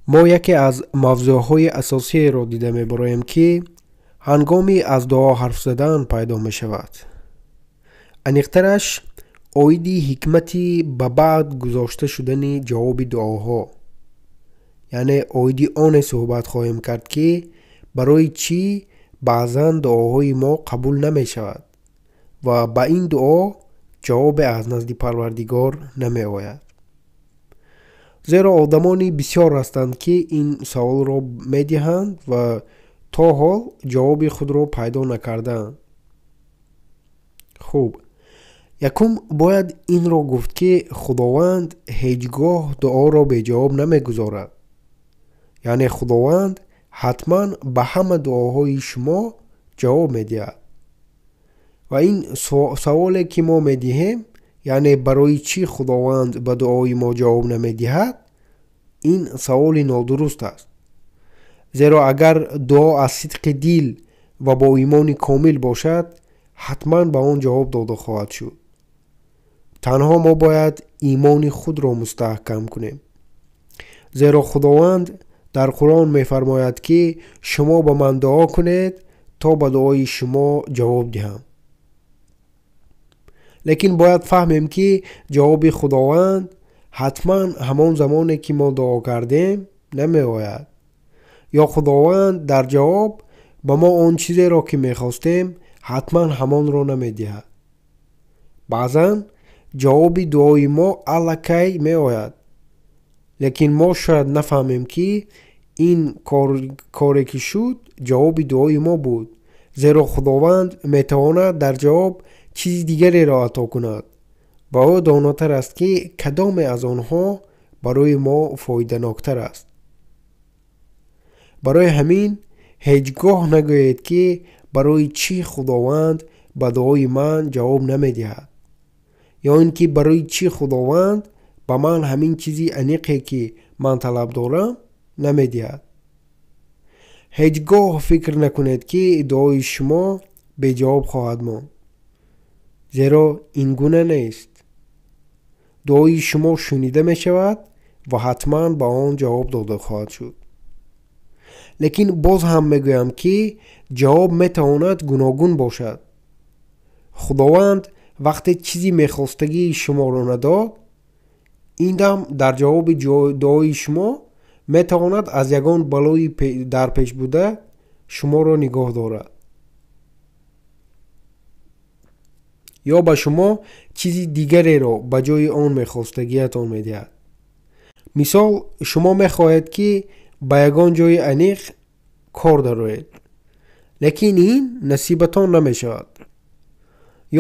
Мо яке аз мавзӯъҳои асосиеро дида мебароем, ки ҳангоми аз дуо ҳарф задан пайдо мешавад. Аниқтараш, оиди ҳикмати ба баъд гузошта шудани ҷавоби дуоҳо. Яъне оиди оне суҳбат хоҳем кард, ки барои чӣ баъзан дуоҳои мо қабул намешавад ва ба ин дуо ҷавобе аз назди Парвардигор намеояд. Зеро одамони бисёр ҳастанд, ки ин саволро медиҳанд ва то ҳол ҷавоби худро пайдо накардаанд. Хуб, якум бояд инро гуфт, ки Худованд ҳеҷ гоҳ дуоро беҷавоб намегузорад. Яъне Худованд ҳатман ба ҳама дуоҳои шумо ҷавоб медиҳад. Ва ин саволе, ки мо медиҳем, яъне барои чӣ Худованд ба дуои мо ҷавоб намедиҳад, ин саволи нодуруст аст. Зеро агар дуо аз сидқи дил ва бо имони комил бошад, ҳатман ба он ҷавоб дода хоҳад шуд. Танҳо мо бояд имони худро мустаҳкам кунем. Зеро Худованд дар Қуръон мефармояд, ки шумо ба ман дуо кунед, то ба дуои шумо ҷавоб диҳам. Лекин бояд фаҳмем, ки ҷавоби Худованд ҳатман ҳамон замоне, ки мо дуо кардем, намеояд. Ё Худованд дар ҷавоб ба мо он чизеро, ки мехостем, ҳатман ҳамонро намедиҳад. Баъзан ҷавоби дуои мо аллакай меояд, лекин мо шояд нафаҳмем, ки ин коре ки шуд, ҷавоби дуои мо буд. Зеро Худованд метавонад дар ҷавоб чизи дигареро ато кунад ва ӯ донотар аст, ки кадоме аз онҳо барои мо фоиданоктар аст. Барои ҳамин ҳеҷ гоҳ нагӯед, ки барои чӣ Худованд ба дуои ман ҷавоб намедиҳад, ё ин ки барои чӣ Худованд ба ман ҳамин чизи аниқе, ки ман талаб дорам, намедиҳад. Ҳеҷ гоҳ фикр накунед, ки дуои шумо беҷавоб хоҳад монд, зеро ин гуна нест. Дуои шумо шунида мешавад ва ҳатман ба он ҷавоб дода хоҳад шуд. Лекин боз ҳам мегӯям, ки ҷавоб метавонад гуногун бошад. Худованд вақте чизи мехостагии шуморо надод, ин дам дар ҷавоби дуои шумо метавонад аз ягон балои дар пеш буда шуморо нигоҳ дорад ё ба шумо чизи дигареро ба ҷои он мехостагиятон медиҳад. Мисол, шумо мехоҳед, ки ба ягон ҷои аниқ кор дароед, лекин ин насибатон намешавад.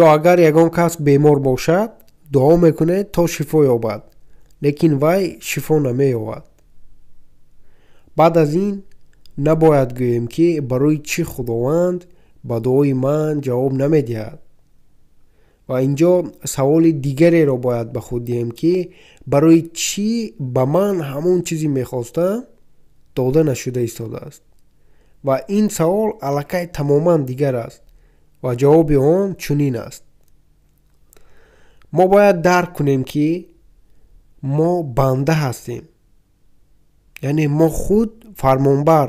Ё агар ягон кас бемор бошад, дуо мекунед то шифо ёбад, лекин вай шифо намеёбад. Баъд аз ин набояд гӯем, ки барои чӣ Худованд ба дуои ман ҷавоб намедиҳад. Ва инҷо саволи дигареро бояд ба худ диҳем, ки барои чӣ ба ман ҳамон чизе мехостам дода нашуда истодааст. Ва ин савол аллакай тамоман дигар аст ва ҷавоби он чунин аст. Мо бояд дарк кунем, ки мо банда ҳастем. Яъне мо худ фармонбар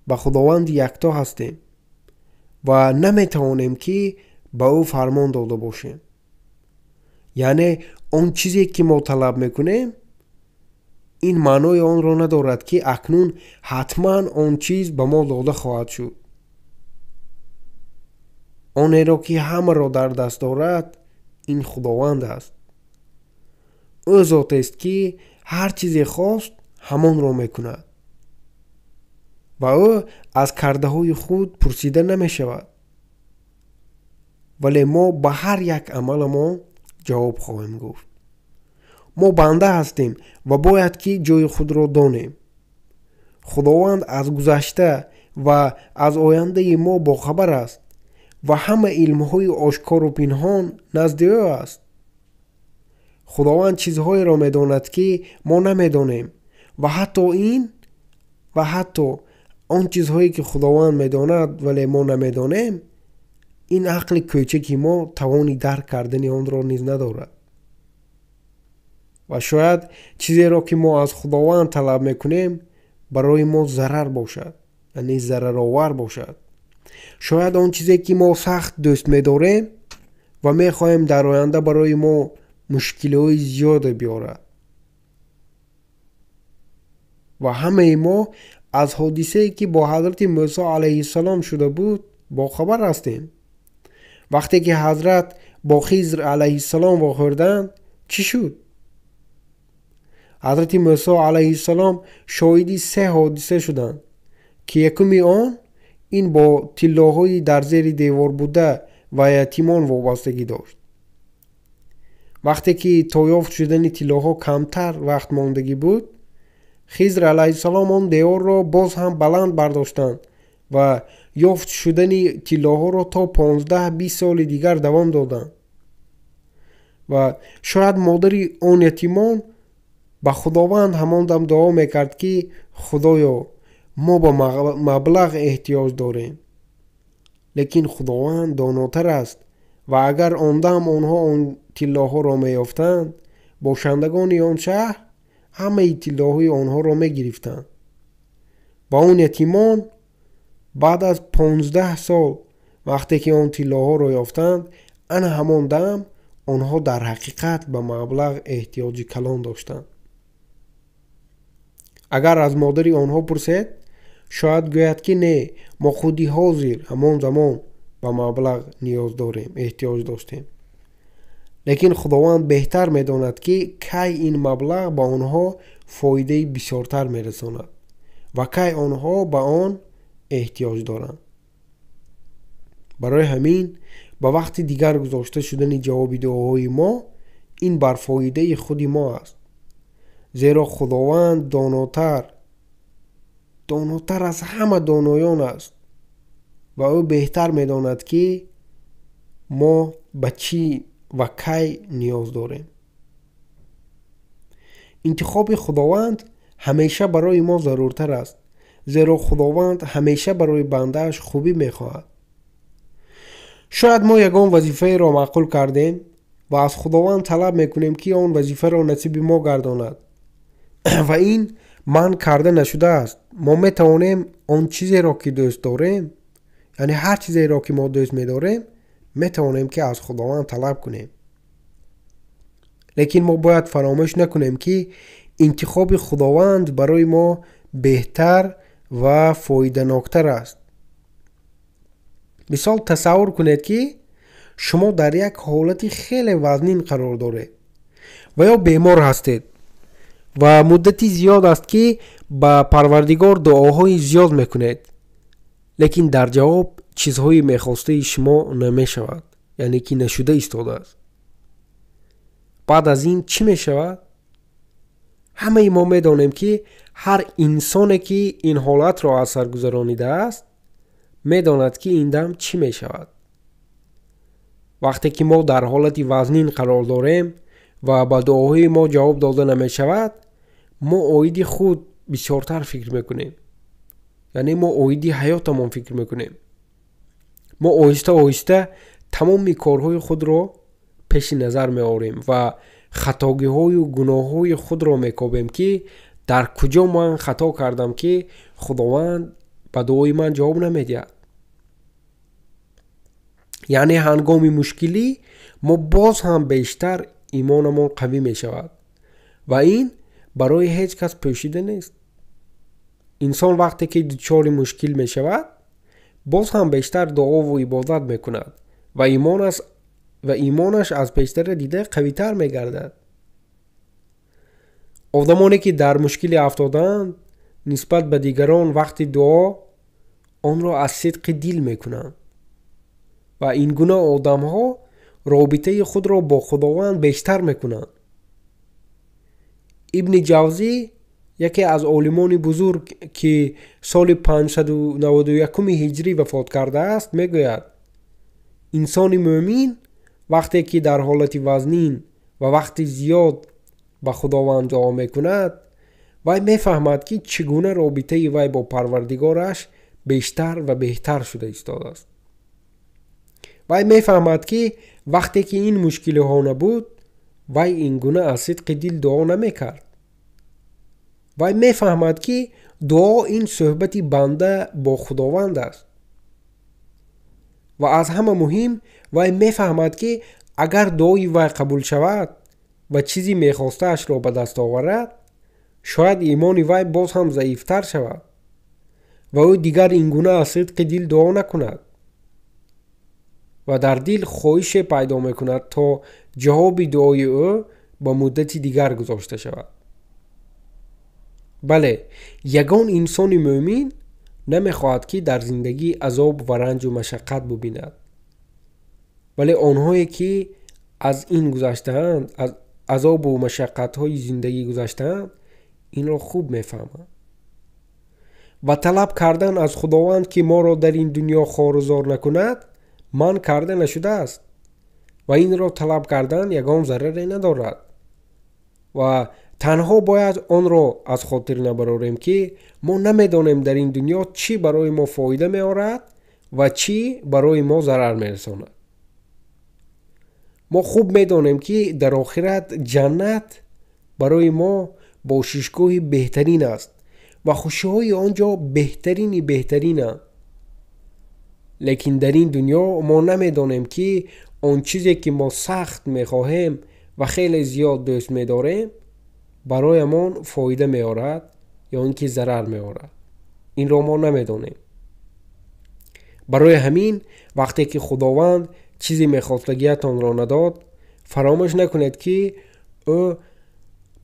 ба Худованди якто ҳастем ва наметавонем, ки ба ӯ фармон дода бошем. Яъне он чизе, ки мо талаб мекунем, ин маънои онро надорад, ки акнун ҳатман он чиз ба мо дода хоҳад шуд. Онеро, ки ҳамаро дар даст дорад, ин Худованд аст. Ӯ зотест, ки ҳар чизе хост, ҳамонро мекунад ва ӯ аз кардаҳои худ пурсида намешавад. Вале мо ба ҳар як амаламон ҷавоб хоҳем гуфт. Мо банда ҳастем ва бояд, ки ҷои худро донем. Худованд аз гузашта ва аз ояндаи мо бохабар аст ва ҳама илмҳои ошкору пинҳон назди ӯ аст. Худованд чизҳоеро медонад, ки мо намедонем ва ҳатто ин ва ҳатто он чизҳое, ки Худованд медонад, вале мо намедонем, ин ақли кӯчаки мо тавони дарк кардани онро низ надорад. Ва шояд чизеро, ки мо аз Худованд талаб мекунем, барои мо зарар бошад, яъне зараровар бошад. Шояд он чизе ки мо сахт дӯст медорем ва мехоҳем дар оянда барои мо мушкилиҳои зиёде биёрад. Ва ҳамаи мо аз ҳодисае ки бо ҳазрати Мӯсо алайҳиссалом шуда буд бохабар ҳастем. Вақте ки ҳазрат бо Хизр алайҳиссалом вохӯрданд, чӣ шуд? Ҳазрати Мӯсо алайҳиссалом шоҳиди се ҳодиса шуданд, ки якуми он ин бо тиллоҳои дар зери девор буда ва ятимон вобастагӣ дошт. Вақте ки то ёфт шудани тиллоҳо камтар вақт мондагӣ буд, Хизр алайҳиссалом он деворро боз ҳам баланд бардоштанд ва ёфт шудани тиллоҳоро то 15-20 соли дигар давом доданд. Ва шояд модари он ятимон ба Худованд ҳамон дам дуо мекард, ки Худоё, мо ба маблағ эҳтиёҷ дорем. Лекин Худованд донотар аст ва агар он дам онҳо он тиллоҳоро меёфтанд, бошандагони он шаҳр ҳамаи тиллоҳои онҳоро мегирифтанд. Ва он ятимон баъд аз 15 сол вақте ки он тиллоҳоро ёфтанд, ана ҳамон дам онҳо дар ҳақиқат ба маблағ эҳтиёҷи калон доштанд. Агар аз модари онҳо пурсед, шояд гӯяд ки не, мо худи ҳозир ҳамон замон ба маблағ ниёз дорем, эҳтиёҷ доштем. Лекин Худованд беҳтар медонад, ки кай ин маблағ ба онҳо фоидаи бисёртар мерасонад ва кай онҳо ба он эҳтиёҷ доранд. Барои ҳамин ба вақти дигар гузошта шудани ҷавоби дуоҳои мо ин бар фоидаи худи мо аст. Зеро Худованд донотар аз ҳама доноён аст ва ӯ беҳтар медонад, ки мо ба чӣ ва кай ниёз дорем. Интихоби Худованд ҳамеша барои мо заруртар аст, зеро Худованд ҳамеша барои бандааш хубӣ мехоҳад. Шояд мо ягон вазифаеро маъқул кардем ва аз Худованд талаб мекунем, ки он вазифаро насиби мо гардонад ва ин манъ карда нашудааст. Мо метавонем он чизеро ки дӯст дорем, яъне ҳар чизеро ки мо дӯст медорем, метавонем ки аз Худованд талаб кунем. Лекин мо бояд фаромӯш накунем, ки интихоби Худованд барои мо беҳтар ва фоиданоктар аст. Мисол, тасаввур кунед, ки шумо дар як ҳолати хеле вазнин қарор доред ва ё бемор ҳастед ва муддати зиёд аст, ки ба Парвардигор дуоҳои зиёд мекунед, лекин дар ҷавоб чизҳои мехостаи шумо намешавад, яъне ки нашуда истодааст. Баъд аз ин чӣ мешавад? Ҳамаи мо медонем, ки ҳар инсоне ки ин ҳолатро аз сар гузаронидааст, медонад, ки ин дам чӣ мешавад. Вақте ки мо дар ҳолати вазнин қарор дорем ва ба дуоҳои мо ҷавоб дода намешавад, мо оиди худ бисёртар фикр мекунем. Яъне мо оиди ҳаётамон фикр мекунем. Мо оҳиста оҳиста тамоми корҳои худро пеши назар меорем ва хатогиҳою гуноҳҳои худро мекобем, ки дар куҷо ман хато кардам, ки Худованд ба дуои ман ҷавоб намедиҳад. Яъне ҳангоми мушкилӣ мо боз ҳам бештар имонамон қавӣ мешавад ва ин барои ҳеҷ кас пӯшида нест. Инсон вақте ки дучори мушкил мешавад, боз ҳам бештар дуову ибодат мекунад ва имонаш аз пештара дида қавитар мегардад. Одамоне ки дар мушкиле афтодаанд, нисбат ба дигарон вақти дуо онро аз сидқи дил мекунанд ва ин гуна одамҳо робитаи худро бо Худованд бештар мекунанд. Ибни Ҷавзӣ, яке аз олимони бузург, ки соли 591 ҳиҷрӣ вафот кардааст, мегӯяд: инсони мӯъмин вақте ки дар ҳолати вазнин ва вақти зиёд ба Худованд дуо мекунад, вай мефаҳмад, ки чӣ гуна робитаи вай бо Парвардигораш бештар ва беҳтар шуда истодааст. Вай мефаҳмад, ки вақте ки ин мушкилиҳо набуд, вай ин гуна аз сидқи дил дуо намекард. Вай мефаҳмад, ки дуо ин суҳбати банда бо Худованд аст. Ва аз ҳама муҳим, вай мефаҳмад, ки агар дуои вай қабул шавад ва чизи мехостаашро ба даст оварад, шояд имони вай боз ҳам заифтар шавад ва ӯ дигар ин гуна аз сидқи дил дуо накунад ва дар дил хоҳише пайдо мекунад, то ҷавоби дуои ӯ ба муддати дигар гузошта шавад. Бале, ягон инсони мӯъмин намехоҳад, ки дар зиндагӣ азоб ва ранҷу машаққат бубинад. Вале онҳое, ки аз ин гузаштаанд, аз азобу машаққатҳои зиндагӣ гузаштаанд, инро хуб мефаҳманд. Ва талаб кардан аз Худованд, ки моро дар ин дунё хорузор накунад, манъ карда нашудааст ва инро талаб кардан ягон зараре надорад. Ва танҳо бояд онро аз хотир набарорем, ки мо намедонем дар ин дунё чӣ барои мо фоида меорад ва чӣ барои мо зарар мерасонад. Мо хуб медонем, ки дар охират ҷаннат барои мо бошишгоҳи беҳтарин аст ва хушиҳои он ҷо беҳтарини беҳтаринанд. Лекин дар ин дунё мо намедонем, ки он чизе, ки мо сахт мехоҳем ва хеле зиёд дӯст медорем, бароямон фоида меорад ё ин ки зарар меорад. Инро мо намедонем. Барои ҳамин вақте ки Худованд чизи мехостагиятонро надод, фаромӯш накунед, ки ӯ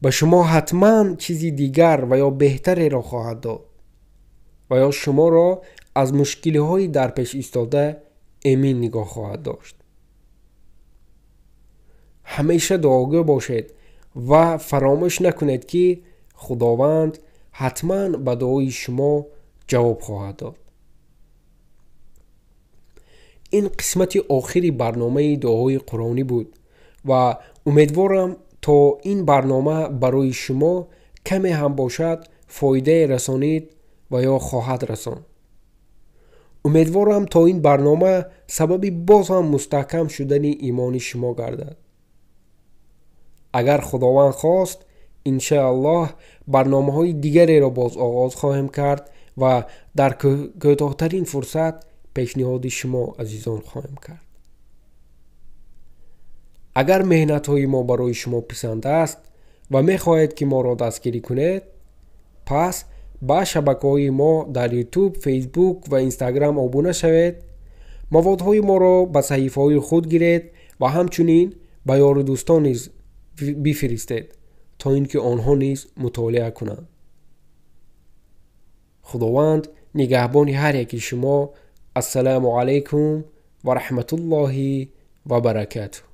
ба шумо ҳатман чизи дигар ва ё беҳтареро хоҳад дод ва ё шуморо аз мушкилиҳои дар пеш истода эмин нигоҳ хоҳад дошт. Ҳамеша дуогӯ бошед ва фаромӯш накунед, ки Худованд ҳатман ба дуои шумо ҷавоб хоҳад дод. Ин қисмати охири барномаи дуоҳои қуръонӣ буд ва умедворам, то ин барнома барои шумо каме ҳам бошад фоидае расонид ва ё хоҳад расонд. Умедворам, то ин барнома сабаби боз ҳам мустаҳкам шудани имони шумо гардад. Агар Худованд хост, иншааллоҳ барномаҳои дигареро боз оғоз хоҳем кард ва дар кӯтоҳтарин фурсат пешниҳоди шумо азизон хоҳем кард. Агар меҳнатҳои мо барои шумо писанд аст ва мехоҳед, ки моро дастгирӣ кунед, пас ба шабакаҳои мо дар YouTube, Facebook ва Instagram обуна шавед, маводҳои моро ба саҳифаҳои худ гиред ва ҳамчунин ба ёру дӯстон низ бифиристед, то ин ки онҳо низ мутолиа кунанд. Худованд нигаҳбони ҳар яки шумо. Ассалому алайкум ва раҳматуллоҳи ва баракатуҳ.